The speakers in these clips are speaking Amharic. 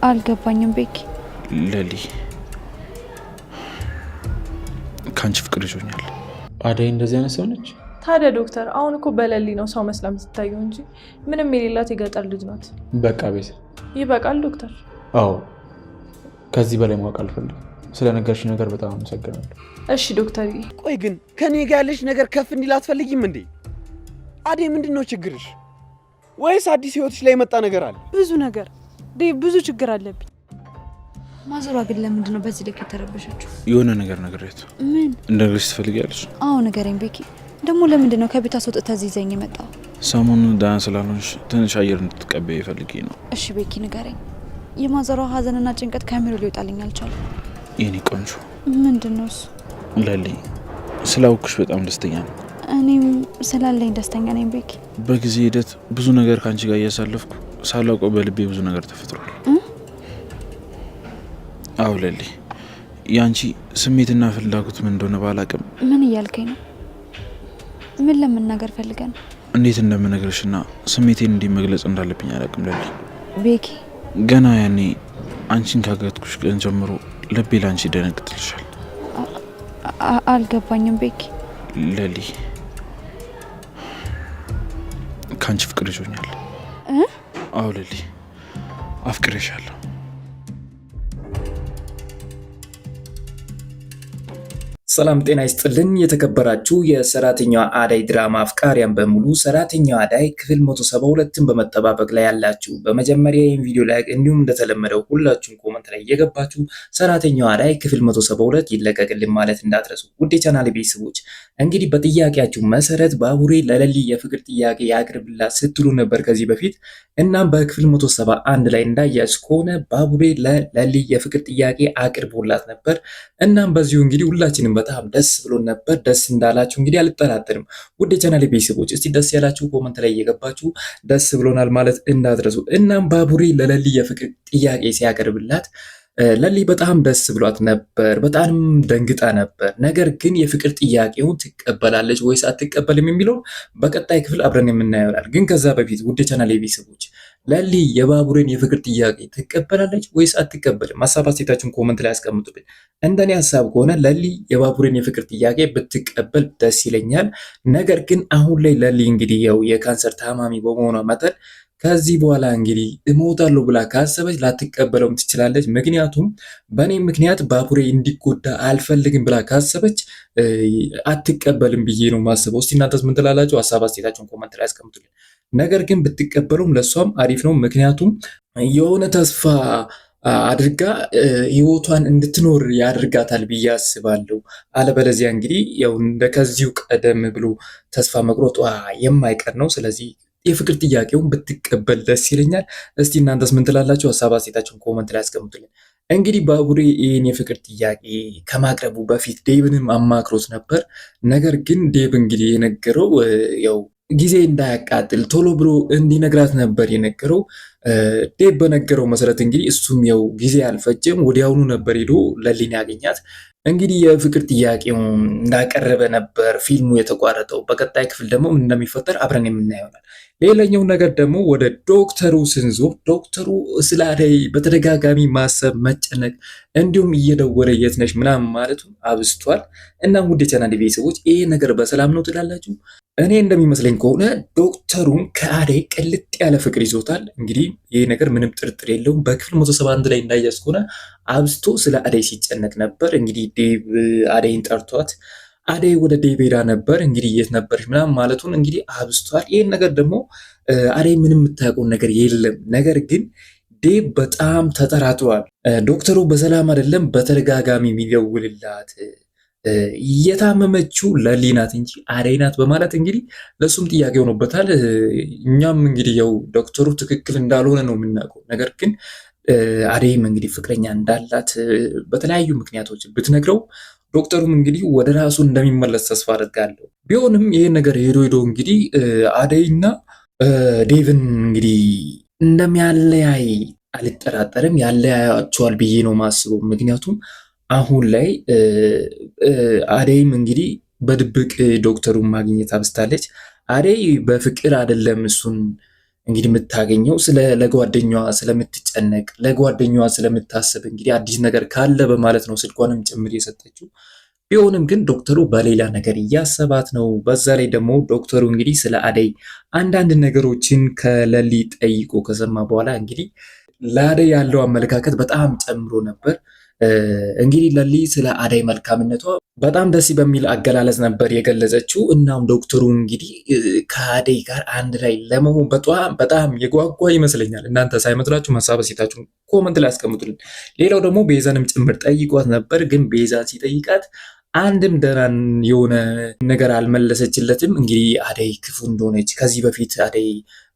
አልገባኝም ቤኪ። ለሊ፣ ከአንቺ ፍቅር ይዞኛል። አደይ እንደዚህ አይነት ሰው ነች? ታዲያ ዶክተር፣ አሁን እኮ በለሊ ነው ሰው መስላ የምትታየው እንጂ ምንም የሌላት የገጠር ልጅ ናት። በቃ ቤዛ፣ ይበቃል ዶክተር። አዎ፣ ከዚህ በላይ ማወቅ አልፈልግም። ስለነገርሽ ነገር በጣም አመሰግናለሁ። እሺ ዶክተር። ቆይ ግን ከኔ ጋር ያለሽ ነገር ከፍ እንዲል አትፈልጊም እንዴ? አደይ፣ ምንድን ነው ችግርሽ? ወይስ አዲስ ህይወትሽ ላይ የመጣ ነገር አለ? ብዙ ነገር ዴቭ፣ ብዙ ችግር አለብኝ። ማዘሯ ግን ለምንድን ነው በዚህ ልክ የተረበሸችው? የሆነ ነገር ነግሬያት። ምን? እንደነግርሽ ትፈልጊያለሽ? አዎ ንገረኝ ቤኪ። ደግሞ ለምንድን ነው ከቤት አስወጥተህ እዚህ ይዘኸኝ የመጣው? ሰሞኑን ደህና ስላልሆንሽ ትንሽ አየር እንድትቀበይ ፈልጌ ነው። እሺ ቤኪ ንገረኝ። የማዘሯ ሀዘንና ጭንቀት ከአእምሮ ሊወጣልኝ አልቻለም። የኔ ቆንጆ። ምንድን ነው እሱ? ለሊ፣ ስላወኩሽ በጣም ደስተኛ ነው። እኔም ስላለኝ ደስተኛ ነኝ ቤኪ። በጊዜ ሂደት ብዙ ነገር ከአንቺ ጋር እያሳለፍኩ ሳላውቀው በልቤ ብዙ ነገር ተፈጥሯል። አዎ ለሊ፣ የአንቺ ስሜትና ፍላጎት ምን እንደሆነ ባላቅም። ምን እያልከኝ ነው? ምን ለመናገር ፈልገህ ነው? እንዴት እንደምነግርሽና ስሜቴን እንዲህ መግለጽ እንዳለብኝ አላቅም ለሊ። ቤኪ፣ ገና ያኔ አንቺን ካገጥኩሽ ቀን ጀምሮ ልቤ ለአንቺ ይደነግጥልሻል። አልገባኝም ቤኪ። ለሊ፣ ከአንቺ ፍቅር ይዞኛል። አዎ ለሊ፣ አፍቅሬሻለሁ። ሰላም ጤና ይስጥልን። የተከበራችሁ የሰራተኛዋ አደይ ድራማ አፍቃሪያን በሙሉ፣ ሰራተኛዋ አደይ ክፍል 172ን በመጠባበቅ ላይ ያላችሁ፣ በመጀመሪያ ይህን ቪዲዮ like እንዲሁም እንደተለመደው ሁላችሁም comment ላይ እየገባችሁ ሰራተኛዋ አደይ ክፍል 172 ይለቀቅልን ማለት እንዳትረሱ። ውድ የቻናል ቤተሰቦች፣ እንግዲህ በጥያቄያችሁ መሰረት ባቡሬ ለለሊ የፍቅር ጥያቄ ያቅርብላት ስትሉ ነበር ከዚህ በፊት። እናም በክፍል 171 ላይ እንዳያችሁ ከሆነ ባቡሬ ለለሊ የፍቅር ጥያቄ አቅርቦላት ነበር። እናም በዚሁ እንግዲህ ሁላችንም በጣም ደስ ብሎ ነበር። ደስ እንዳላችሁ እንግዲህ አልጠራጠርም። ውድ የቻናል ቤተሰቦች፣ እስቲ ደስ ያላችሁ comment ላይ እየገባችሁ ደስ ብሎናል ማለት እንዳትረሱ። እናም ባቡሬ ለለሊ የፍቅር ጥያቄ ሲያቀርብላት ለሊ በጣም ደስ ብሏት ነበር። በጣም ደንግጣ ነበር። ነገር ግን የፍቅር ጥያቄውን ትቀበላለች ወይስ አትቀበልም የሚለው በቀጣይ ክፍል አብረን የምናየው ይሆናል። ግን ከዛ በፊት ውድ የቻናል ቤተሰቦች፣ ለሊ የባቡሬን የፍቅር ጥያቄ ትቀበላለች ወይስ አትቀበልም? ሀሳብ አስተያየታችሁን comment ላይ አስቀምጡልኝ። እንደኔ ሀሳብ ከሆነ ለሊ የባቡሬን የፍቅር ጥያቄ ብትቀበል ደስ ይለኛል። ነገር ግን አሁን ላይ ለሊ እንግዲህ ያው የካንሰር ታማሚ በመሆኗ መጠን ከዚህ በኋላ እንግዲህ እሞታለሁ ብላ ካሰበች ላትቀበለውም ትችላለች። ምክንያቱም በእኔ ምክንያት ባቡሬ እንዲጎዳ አልፈልግም ብላ ካሰበች አትቀበልም ብዬ ነው ማስበው። እስቲ እናንተስ ምን ትላላችሁ? ሀሳብ አስተያየታችሁን comment ላይ አስቀምጡልኝ። ነገር ግን ብትቀበለውም ለእሷም አሪፍ ነው። ምክንያቱም የሆነ ተስፋ አድርጋ ህይወቷን እንድትኖር ያደርጋታል ብዬ አስባለሁ። አለበለዚያ እንግዲህ ያው ከዚሁ ቀደም ብሎ ተስፋ መቁረጧ የማይቀር ነው። ስለዚህ የፍቅር ጥያቄውን ብትቀበል ደስ ይለኛል። እስቲ እናንተስ ምን ትላላችሁ? ሀሳብ አስተያየታችሁን comment ላይ አስቀምጡልን። እንግዲህ ባቡሬ ይህን የፍቅር ጥያቄ ከማቅረቡ በፊት ዴብንም አማክሮት ነበር። ነገር ግን ዴብ እንግዲህ የነገረው ያው ጊዜ እንዳያቃጥል ቶሎ ብሎ እንዲነግራት ነበር የነገረው። ዴብ በነገረው መሰረት እንግዲህ እሱም ያው ጊዜ አልፈጀም፣ ወዲያውኑ ነበር ሄዶ ለሊን ያገኛት። እንግዲህ የፍቅር ጥያቄውን እንዳቀረበ ነበር ፊልሙ የተቋረጠው። በቀጣይ ክፍል ደግሞ ምን እንደሚፈጠር አብረን የምናየው ይሆናል። ሌላኛው ነገር ደግሞ ወደ ዶክተሩ ስንዞር ዶክተሩ ስለ አደይ በተደጋጋሚ ማሰብ፣ መጨነቅ እንዲሁም እየደወለ የት ነሽ ምናምን ማለቱ አብዝቷል። እናም ውድ የቻናል ቤተሰቦች፣ ይሄ ነገር በሰላም ነው ትላላችሁ? እኔ እንደሚመስለኝ ከሆነ ዶክተሩን ከአደይ ቅልጥ ያለ ፍቅር ይዞታል። እንግዲህ ይህ ነገር ምንም ጥርጥር የለውም። በክፍል 171 ላይ እንዳያዝ ከሆነ አብዝቶ ስለ አደይ ሲጨነቅ ነበር። እንግዲህ ዴብ አደይን ጠርቷት አደይ ወደ ዴብ ሄዳ ነበር። እንግዲህ የት ነበርሽ ምናምን ማለቱን እንግዲህ አብዝቷል። ይህን ነገር ደግሞ አደይ ምንም የምታውቀውን ነገር የለም። ነገር ግን ዴብ በጣም ተጠራጥሯል። ዶክተሩ በሰላም አይደለም በተደጋጋሚ የሚደውልላት፣ እየታመመችው ለሊ ናት እንጂ አደይ ናት በማለት እንግዲህ ለእሱም ጥያቄ ሆኖበታል። እኛም እንግዲህ ያው ዶክተሩ ትክክል እንዳልሆነ ነው የምናውቀው። ነገር ግን አደይም እንግዲህ ፍቅረኛ እንዳላት በተለያዩ ምክንያቶች ብትነግረው ዶክተሩም እንግዲህ ወደ ራሱ እንደሚመለስ ተስፋ አድርጋለሁ። ቢሆንም ይህን ነገር ሄዶ ሄዶ እንግዲህ አደይና ዴቭን እንግዲህ እንደሚያለያይ አልጠራጠርም። ያለያያቸዋል ብዬ ነው ማስበው። ምክንያቱም አሁን ላይ አደይም እንግዲህ በድብቅ ዶክተሩን ማግኘት አብዝታለች። አደይ በፍቅር አይደለም እሱን እንግዲህ የምታገኘው ስለ ለጓደኛዋ ስለምትጨነቅ ለጓደኛዋ ስለምታስብ እንግዲህ አዲስ ነገር ካለ በማለት ነው ስልኳንም ጭምር የሰጠችው። ቢሆንም ግን ዶክተሩ በሌላ ነገር እያሰባት ነው። በዛ ላይ ደግሞ ዶክተሩ እንግዲህ ስለ አደይ አንዳንድ ነገሮችን ከለሊ ጠይቆ ከሰማ በኋላ እንግዲህ ለአደይ ያለው አመለካከት በጣም ጨምሮ ነበር። እንግዲህ ለሊ ስለ አደይ መልካምነቷ በጣም ደስ በሚል አገላለጽ ነበር የገለጸችው። እናም ዶክተሩ እንግዲህ ከአደይ ጋር አንድ ላይ ለመሆን በጣም በጣም የጓጓ ይመስለኛል። እናንተ ሳይመስላችሁ ሀሳብ አስተያየታችሁን comment ላይ አስቀምጡልን። ሌላው ደግሞ ቤዛንም ጭምር ጠይቋት ነበር። ግን ቤዛን ሲጠይቃት አንድም ደህና የሆነ ነገር አልመለሰችለትም። እንግዲህ አደይ ክፉ እንደሆነች ከዚህ በፊት አደይ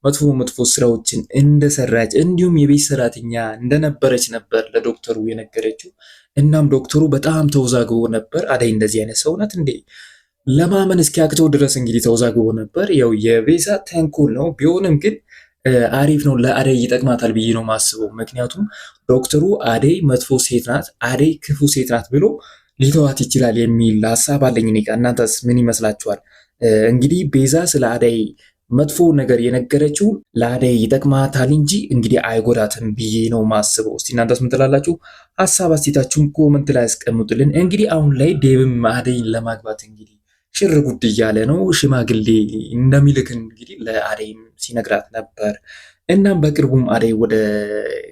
መጥፎ መጥፎ ስራዎችን እንደሰራች እንዲሁም የቤት ሰራተኛ እንደነበረች ነበር ለዶክተሩ የነገረችው። እናም ዶክተሩ በጣም ተወዛግቦ ነበር። አደይ እንደዚህ አይነት ሰው ናት እንዴ ለማመን እስኪያቅተው ድረስ እንግዲህ ተወዛግቦ ነበር። ያው የቤዛ ተንኮል ነው። ቢሆንም ግን አሪፍ ነው፣ ለአደይ ይጠቅማታል ብዬ ነው ማስበው። ምክንያቱም ዶክተሩ አደይ መጥፎ ሴት ናት፣ አደይ ክፉ ሴት ናት ብሎ ሊተዋት ይችላል የሚል ሀሳብ አለኝ እኔ ጋር። እናንተስ ምን ይመስላችኋል? እንግዲህ ቤዛ ስለ አደይ መጥፎ ነገር የነገረችው ለአደይ ይጠቅማታል እንጂ እንግዲህ አይጎዳትም ብዬ ነው ማስበው። እስቲ እናንተስ ምን ትላላችሁ? ሀሳብ አስተያየታችሁን comment ላይ አስቀምጡልን። እንግዲህ አሁን ላይ ዴብም አደይን ለማግባት እንግዲህ ሽር ጉድ እያለ ነው። ሽማግሌ እንደሚልክ እንግዲህ ለአደይም ሲነግራት ነበር። እናም በቅርቡም አደይ ወደ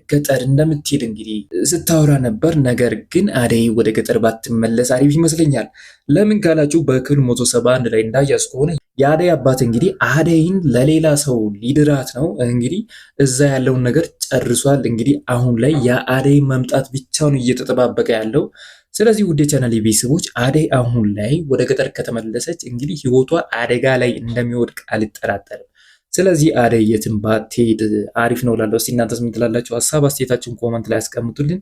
ገጠር እንደምትሄድ እንግዲህ ስታወራ ነበር። ነገር ግን አደይ ወደ ገጠር ባትመለስ አሪፍ ይመስለኛል። ለምን ካላችሁ በክፍል 171 ላይ እንዳያስ ከሆነ የአደይ አባት እንግዲህ አደይን ለሌላ ሰው ሊድራት ነው። እንግዲህ እዛ ያለውን ነገር ጨርሷል። እንግዲህ አሁን ላይ የአደይ መምጣት ብቻውን እየተጠባበቀ ያለው። ስለዚህ ውድ ቻናል ቤተሰቦች አደይ አሁን ላይ ወደ ገጠር ከተመለሰች እንግዲህ ህይወቷ አደጋ ላይ እንደሚወድቅ አልጠራጠርም። ስለዚህ አደይ የትም ባትሄድ አሪፍ ነው እላለሁ። እስቲ እናንተስ ምን ትላላችሁ? ሀሳብ አስተያየታችሁን comment ላይ አስቀምጡልን።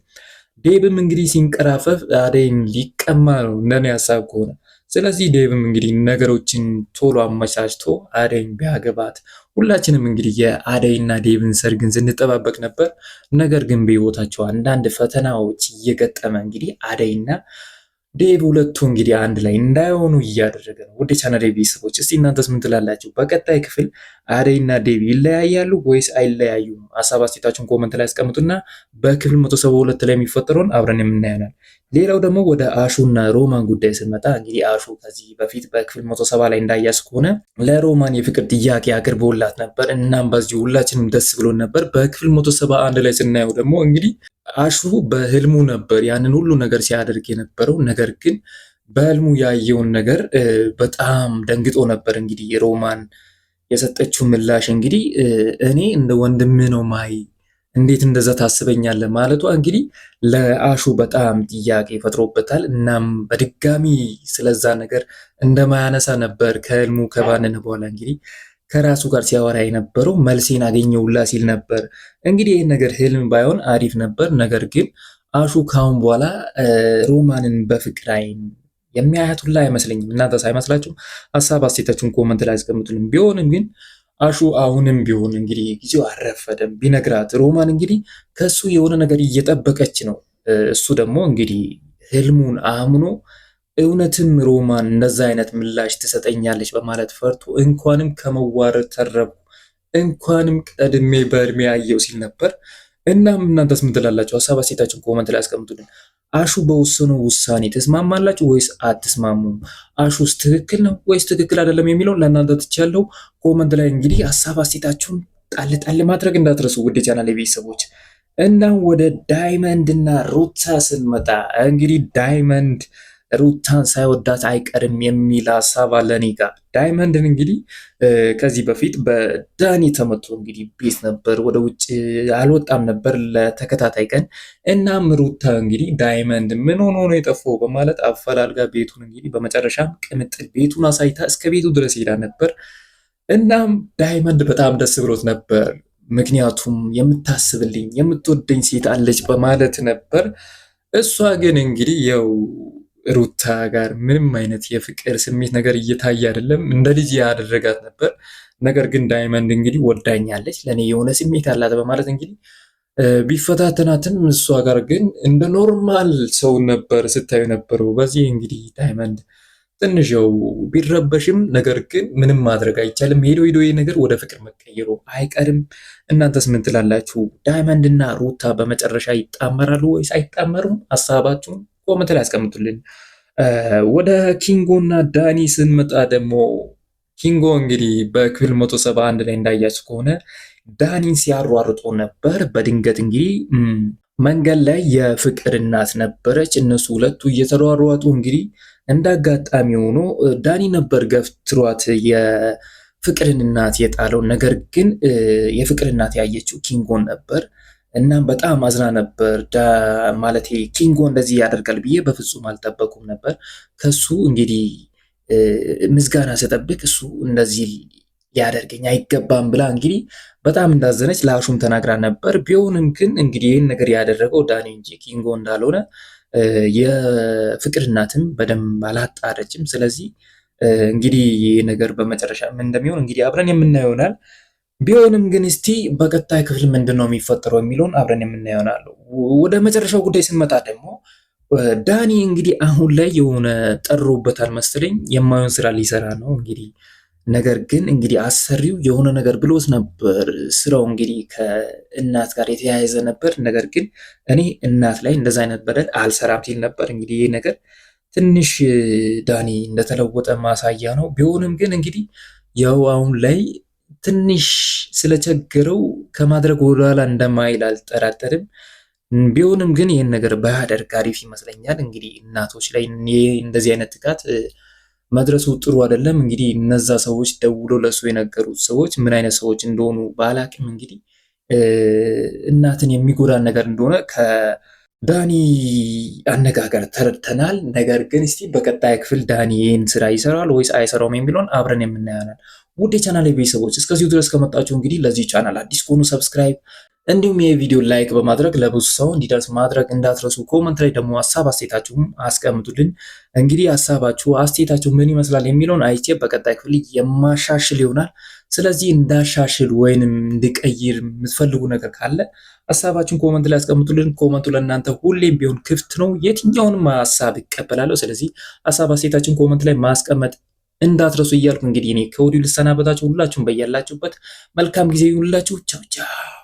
ዴብም እንግዲህ ሲንቀራፈፍ አደይን ሊቀማ ነው እንደኔ ሀሳብ ከሆነ። ስለዚህ ዴብም እንግዲህ ነገሮችን ቶሎ አመቻችቶ አደይን ቢያገባት፣ ሁላችንም እንግዲህ የአደይና ዴብን ሰርግን ስንጠባበቅ ነበር። ነገር ግን በህይወታቸው አንዳንድ ፈተናዎች እየገጠመ እንግዲህ አደይና ዴቭ ሁለቱ እንግዲህ አንድ ላይ እንዳይሆኑ እያደረገ ነው። ውድ ቻናል ቤተሰቦች እስቲ እናንተስ ምን ትላላችሁ? በቀጣይ ክፍል አደይና ዴቭ ይለያያሉ ወይስ አይለያዩም? ሀሳብ አስተያየታችሁን comment ላይ አስቀምጡና በክፍል 172 ላይ የሚፈጠረውን አብረን የምናየናል። ሌላው ደግሞ ወደ አሹና ሮማን ጉዳይ ስንመጣ እንግዲህ አሹ ከዚህ በፊት በክፍል 170 ላይ እንዳያስ ከሆነ ለሮማን የፍቅር ጥያቄ አቅርቦላት ነበር። እናም በዚህ ሁላችንም ደስ ብሎን ነበር። በክፍል 171 ላይ ስናየው ደግሞ እንግዲህ አሹ በህልሙ ነበር ያንን ሁሉ ነገር ሲያደርግ የነበረው። ነገር ግን በህልሙ ያየውን ነገር በጣም ደንግጦ ነበር። እንግዲህ ሮማን የሰጠችው ምላሽ እንግዲህ እኔ እንደ ወንድምህ ነው ማይ፣ እንዴት እንደዛ ታስበኛለህ ማለቷ እንግዲህ ለአሹ በጣም ጥያቄ ፈጥሮበታል። እናም በድጋሚ ስለዛ ነገር እንደማያነሳ ነበር ከህልሙ ከባነነ በኋላ እንግዲህ ከራሱ ጋር ሲያወራ የነበረው። መልሴን አገኘውላ ሲል ነበር። እንግዲህ ይህን ነገር ህልም ባይሆን አሪፍ ነበር። ነገር ግን አሹ ካሁን በኋላ ሮማንን በፍቅር አይን የሚያያት ሁላ አይመስለኝም። እናንተ ሳይመስላችሁ ሀሳብ አስተያየታችሁን comment ላይ አስቀምጡልን። ቢሆንም ግን አሹ አሁንም ቢሆን እንግዲህ ጊዜው አረፈደም ቢነግራት፣ ሮማን እንግዲህ ከሱ የሆነ ነገር እየጠበቀች ነው። እሱ ደግሞ እንግዲህ ህልሙን አምኖ እውነትም ሮማን እንደዛ አይነት ምላሽ ትሰጠኛለች በማለት ፈርቶ እንኳንም ከመዋረድ ተረብኩ፣ እንኳንም ቀድሜ በእድሜ አየው ሲል ነበር። እናም እናንተስ ምን ትላላችሁ? ሀሳብ አስተያየታችሁን comment ላይ አስቀምጡልን። አሹ በወሰነው ውሳኔ ተስማማላችሁ ወይስ አትስማሙም? አሹስ ትክክል ነው ወይስ ትክክል አይደለም የሚለውን ለእናንተ ትቻለሁ። comment ላይ እንግዲህ ሀሳብ አስተያየታችሁን ጣል ጣል ማድረግ እንዳትረሱ ውድ ቻናል ቤተሰቦች። እና ወደ ዳይመንድ እና ሩታ ስንመጣ እንግዲህ ዳይመንድ ሩታን ሳይወዳት አይቀርም የሚል ሀሳብ አለ እኔ ጋ። ዳይመንድን እንግዲህ ከዚህ በፊት በዳኒ ተመቶ እንግዲህ ቤት ነበር፣ ወደ ውጭ አልወጣም ነበር ለተከታታይ ቀን። እናም ሩታ እንግዲህ ዳይመንድ ምን ሆኖ ነው የጠፋው በማለት አፈላልጋ ቤቱን እንግዲህ በመጨረሻም ቅምጥል ቤቱን አሳይታ እስከ ቤቱ ድረስ ሄዳ ነበር። እናም ዳይመንድ በጣም ደስ ብሎት ነበር። ምክንያቱም የምታስብልኝ የምትወደኝ ሴት አለች በማለት ነበር። እሷ ግን እንግዲህ ያው ሩታ ጋር ምንም አይነት የፍቅር ስሜት ነገር እየታየ አይደለም። እንደ ልጅ ያደረጋት ነበር። ነገር ግን ዳይመንድ እንግዲህ ወዳኛለች፣ ለእኔ የሆነ ስሜት አላት በማለት እንግዲህ ቢፈታተናትም እሷ ጋር ግን እንደ normal ሰው ነበር ስታዩ ነበረው። በዚህ እንግዲህ ዳይመንድ ትንሽ ያው ቢረበሽም ነገር ግን ምንም ማድረግ አይቻልም። ሄዶ ሄዶ ይህ ነገር ወደ ፍቅር መቀየሩ አይቀርም። እናንተስ ምን ትላላችሁ? ዳይመንድ እና ሩታ በመጨረሻ ይጣመራሉ ወይስ አይጣመሩም? ሀሳባችሁን comment ላይ አስቀምጡልን። ወደ ኪንጎና ዳኒ ስንመጣ ደግሞ ኪንጎ እንግዲህ በክፍል 171 ላይ እንዳያችሁ ከሆነ ዳኒን ሲያሯርጦ ነበር። በድንገት እንግዲህ መንገድ ላይ የፍቅር እናት ነበረች። እነሱ ሁለቱ እየተሯሯጡ እንግዲህ እንዳጋጣሚ ሆኖ ዳኒ ነበር ገፍትሯት የፍቅርን እናት የጣለው። ነገር ግን የፍቅር እናት ያየችው ኪንጎን ነበር። እናም በጣም አዝና ነበር። ማለት ኪንጎ እንደዚህ ያደርጋል ብዬ በፍጹም አልጠበኩም ነበር። ከሱ እንግዲህ ምስጋና ስጠብቅ እሱ እንደዚህ ሊያደርገኝ አይገባም ብላ እንግዲህ በጣም እንዳዘነች ለአሹም ተናግራ ነበር። ቢሆንም ግን እንግዲህ ይህን ነገር ያደረገው ዳኒ እንጂ ኪንጎ እንዳልሆነ የፍቅር እናትም በደንብ አላጣረችም። ስለዚህ እንግዲህ ይህ ነገር በመጨረሻ ምን እንደሚሆን እንግዲህ አብረን የምናየው ይሆናል። ቢሆንም ግን እስቲ በቀጣይ ክፍል ምንድን ነው የሚፈጠረው የሚለውን አብረን የምናየው ይሆናል። ወደ መጨረሻው ጉዳይ ስንመጣ ደግሞ ዳኒ እንግዲህ አሁን ላይ የሆነ ጠሮበታል መሰለኝ የማይሆን ስራ ሊሰራ ነው እንግዲህ ነገር ግን እንግዲህ አሰሪው የሆነ ነገር ብሎት ነበር። ስራው እንግዲህ ከእናት ጋር የተያያዘ ነበር። ነገር ግን እኔ እናት ላይ እንደዛ አይነት በደል አልሰራም ሲል ነበር። እንግዲህ ይህ ነገር ትንሽ ዳኒ እንደተለወጠ ማሳያ ነው። ቢሆንም ግን እንግዲህ ያው አሁን ላይ ትንሽ ስለቸገረው ከማድረግ ወደኋላ እንደማይል አልጠራጠርም። ቢሆንም ግን ይህን ነገር ባያደርግ አሪፍ ይመስለኛል። እንግዲህ እናቶች ላይ እንደዚህ አይነት ጥቃት መድረሱ ጥሩ አይደለም። እንግዲህ እነዛ ሰዎች ደውሎ ለሱ የነገሩት ሰዎች ምን አይነት ሰዎች እንደሆኑ ባላቅም እንግዲህ እናትን የሚጎዳን ነገር እንደሆነ ከዳኒ አነጋገር ተረድተናል። ነገር ግን እስቲ በቀጣይ ክፍል ዳኒ ይህን ስራ ይሰራል ወይስ አይሰራውም የሚለውን አብረን የምናየው። ውድ የቻናል ቤተሰቦች እስከዚሁ ድረስ ከመጣችሁ እንግዲህ ለዚህ ቻናል አዲስ ከሆኑ subscribe እንዲሁም የቪዲዮ like በማድረግ ለብዙ ሰው እንዲደርስ ማድረግ እንዳትረሱ። comment ላይ ደግሞ ሀሳብ አስተያየታችሁም አስቀምጡልን። እንግዲህ ሀሳባችሁ አስተያየታችሁ ምን ይመስላል የሚለውን አይቼ በቀጣይ ክፍል የማሻሽል ይሆናል። ስለዚህ እንዳሻሽል ወይንም እንድቀይር የምትፈልጉ ነገር ካለ ሀሳባችሁን comment ላይ አስቀምጡልን። comment ኡ ለእናንተ ሁሌም ቢሆን ክፍት ነው። የትኛውንም ሀሳብ እቀበላለሁ። ስለዚህ ሀሳብ አስተያየታችሁን comment ላይ ማስቀመጥ እንዳትረሱ እያልኩ እንግዲህ እኔ ከወዲሁ ልሰናበታችሁ። ሁላችሁም በያላችሁበት መልካም ጊዜ ይሁንላችሁ። ቻው ቻው።